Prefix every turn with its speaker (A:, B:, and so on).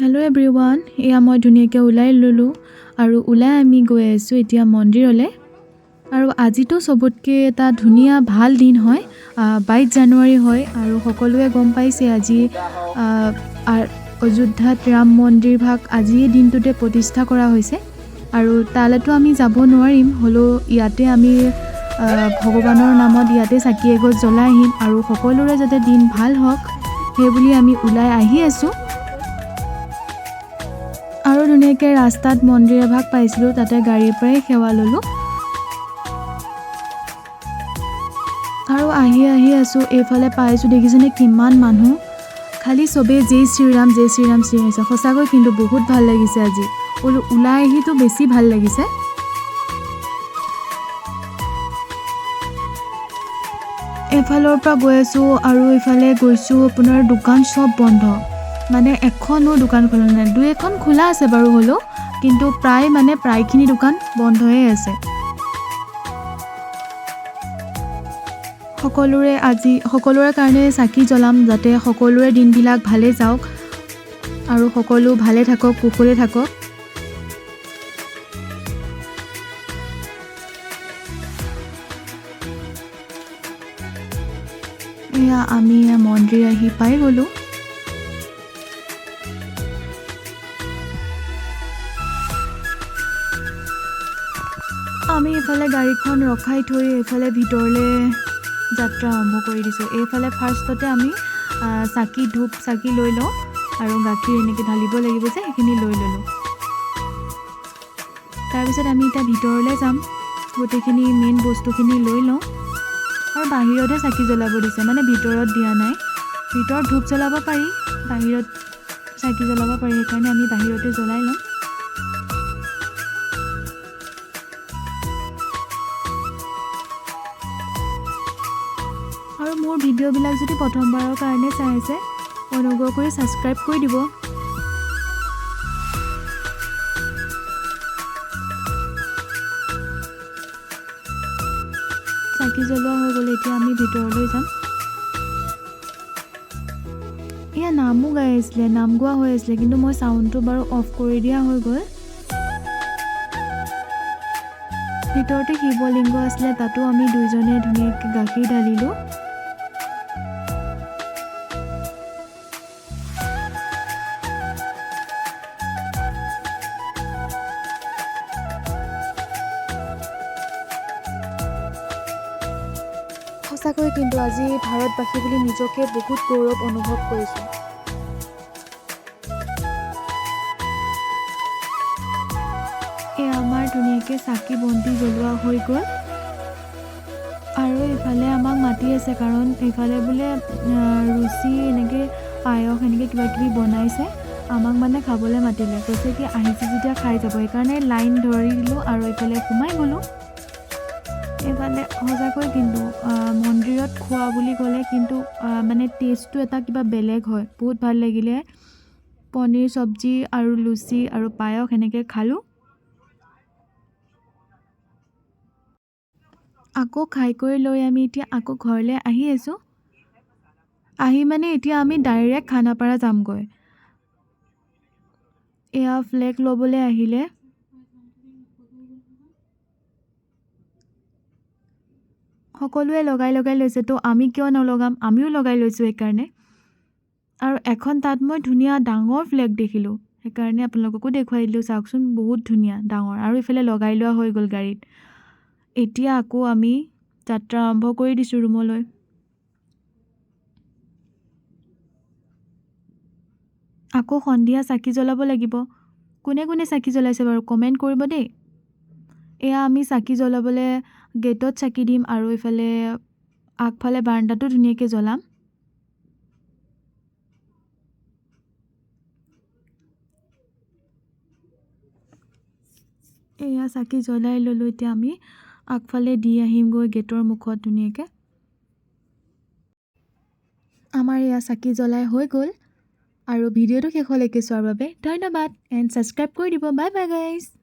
A: Hello' everyone, এয়া মই ধুনীয়াকৈ ওলাই ল'লোঁ আৰু ওলাই আমি গৈ আছোঁ এতিয়া মন্দিৰলৈ। আৰু আজিতো চবতকৈ এটা ধুনীয়া ভাল দিন হয়, 22 জানুৱাৰী হয় আৰু সকলোৱে গম পাইছে আজি অযোধ্যাত ৰাম মন্দিৰ ভাগ আজিৰ দিনটোতে প্ৰতিষ্ঠা কৰা হৈছে। আৰু তালৈতো আমি যাব নোৱাৰিম, হ'লেও ইয়াতে আমি ভগৱানৰ নামত ইয়াতে চাকি এগছ জ্বলাই আহিম আৰু সকলোৰে যাতে দিন ভাল হওক সেইবুলি আমি ওলাই আহি আছোঁ। আৰু ধুনীয়াকৈ ৰাস্তাত মন্দিৰ এভাগ পাইছিলোঁ, তাতে গাড়ীৰ পৰাই সেৱা ল'লোঁ আৰু আহি আহি আছোঁ। এইফালে পাইছোঁ, দেখিছেনে কিমান মানুহ, খালি চবেই জয় শ্ৰীৰাম জয় শ্ৰীৰাম চিঞৰিছে। সঁচাকৈ কিন্তু বহুত ভাল লাগিছে আজি, ওলাই আহিতো বেছি ভাল লাগিছে। এফালৰ পৰা গৈ আছোঁ আৰু এইফালে গৈছোঁ আপোনাৰ দোকান চব বন্ধ, মানে এখনো দোকান খোলা নাই, দুই এখন খোলা আছে বাৰু হ'লেও, কিন্তু প্ৰায়খিনি দোকান বন্ধয়ে আছে। সকলোৰে কাৰণে চাকি জ্বলাম যাতে সকলোৰে দিনবিলাক ভালে যাওক আৰু সকলো ভালে থাকক, কুশলে থাকক। এয়া আমি মন্দিৰ আহি পাই গ'লোঁ। আমি এইফালে গাড়ীখন ৰখাই থৈ এইফালে ভিতৰলৈ যাত্ৰা আৰম্ভ কৰি দিছোঁ। এইফালে ফাৰ্ষ্টতে আমি চাকি ধূপ চাকি লৈ লওঁ আৰু গাখীৰ এনেকৈ ঢালিব লাগিব যে সেইখিনি লৈ ল'লোঁ। তাৰপিছত আমি এতিয়া ভিতৰলৈ যাম, গোটেইখিনি মেইন বস্তুখিনি লৈ লওঁ। আৰু বাহিৰতহে চাকি জ্বলাব দিছে, মানে ভিতৰত দিয়া নাই। ভিতৰত ধূপ জ্বলাব পাৰি, বাহিৰত চাকি জ্বলাব পাৰি, সেইকাৰণে আমি বাহিৰতে জ্বলাই ল'ম। আৰু মোৰ ভিডিঅ'বিলাক যদি প্ৰথমবাৰৰ কাৰণে চাই আছে, অনুগ্ৰহ কৰি ছাবস্ক্ৰাইব কৰি দিব। চাকি জ্বলোৱা হৈ গ'ল, এতিয়া আমি ভিতৰলৈ যাম। এয়া নামো গাই আছিলে, নাম গোৱা হৈ আছিলে, কিন্তু মই চাউণ্ডটো বাৰু অফ কৰি দিয়া হৈ গ'ল। ভিতৰতে শিৱলিংগ আছিলে, তাতো আমি দুইজনে ধুনীয়াকৈ গাখীৰ ঢালিলোঁ।
B: সঁচাকৈ কিন্তু আজি ভাৰতবাসী বুলি নিজকে বহুত গৌৰৱ অনুভৱ কৰিছোঁ।
A: এয়া আমাৰ ধুনীয়াকৈ চাকি বন্তি জ্বলোৱা হৈ গ'ল। আৰু এইফালে আমাক মাতি আছে, কাৰণ এইফালে বোলে ৰুচি এনেকৈ পায়স এনেকৈ কিবা কিবি বনাইছে, আমাক মানে খাবলৈ মাতিলে, কৈছে কি আহিছে যেতিয়া খাই যাব, সেইকাৰণে লাইন ধৰি দিলোঁ আৰু এইফালে সোমাই গ'লোঁ। এইফালে সঁচাকৈ কিন্তু মন্দিৰত খোৱা বুলি ক'লে কিন্তু মানে টেষ্টটো এটা কিবা বেলেগ হয়, বহুত ভাল লাগিলে। পনীৰ চব্জি আৰু লুচি আৰু পায়স এনেকৈ খালোঁ। আকৌ খাই কৰি লৈ আমি এতিয়া আকৌ ঘৰলৈ আহি আছোঁ। আহি মানে এতিয়া আমি ডাইৰেক্ট খানাপাৰা যামগৈ। এয়া ফ্লেগ ল'বলৈ আহিলে। সকলোৱে লগাই লগাই লৈছে, তো আমি কিয় নলগাম, আমিও লগাই লৈছোঁ সেইকাৰণে। আৰু এখন তাত মই ধুনীয়া ডাঙৰ ফ্লেগ দেখিলোঁ, সেইকাৰণে আপোনালোককো দেখুৱাই দিলোঁ। চাওকচোন বহুত ধুনীয়া ডাঙৰ। আৰু এইফালে লগাই লোৱা হৈ গ'ল গাড়ীত। এতিয়া আকৌ আমি যাত্ৰা আৰম্ভ কৰি দিছোঁ ৰুমলৈ। আকৌ সন্ধিয়া চাকি জ্বলাব লাগিব। কোনে কোনে চাকি জ্বলাইছে বাৰু কমেণ্ট কৰিব দেই। এয়া আমি চাকি জ্বলাবলৈ গেটত চাকি দিম আৰু এইফালে আগফালে বাৰাণ্ডাটো ধুনীয়াকৈ জ্বলাম। এয়া চাকি জ্বলাই ল'লোঁ, এতিয়া আমি আগফালে দি আহিমগৈ গেটৰ মুখত ধুনীয়াকৈ। আমাৰ এয়া চাকি জ্বলাই হৈ গ'ল। আৰু ভিডিঅ'টো শেষলৈকে চোৱাৰ বাবে ধন্যবাদ এণ্ড ছাবস্ক্ৰাইব কৰি দিব। Bye bye guys.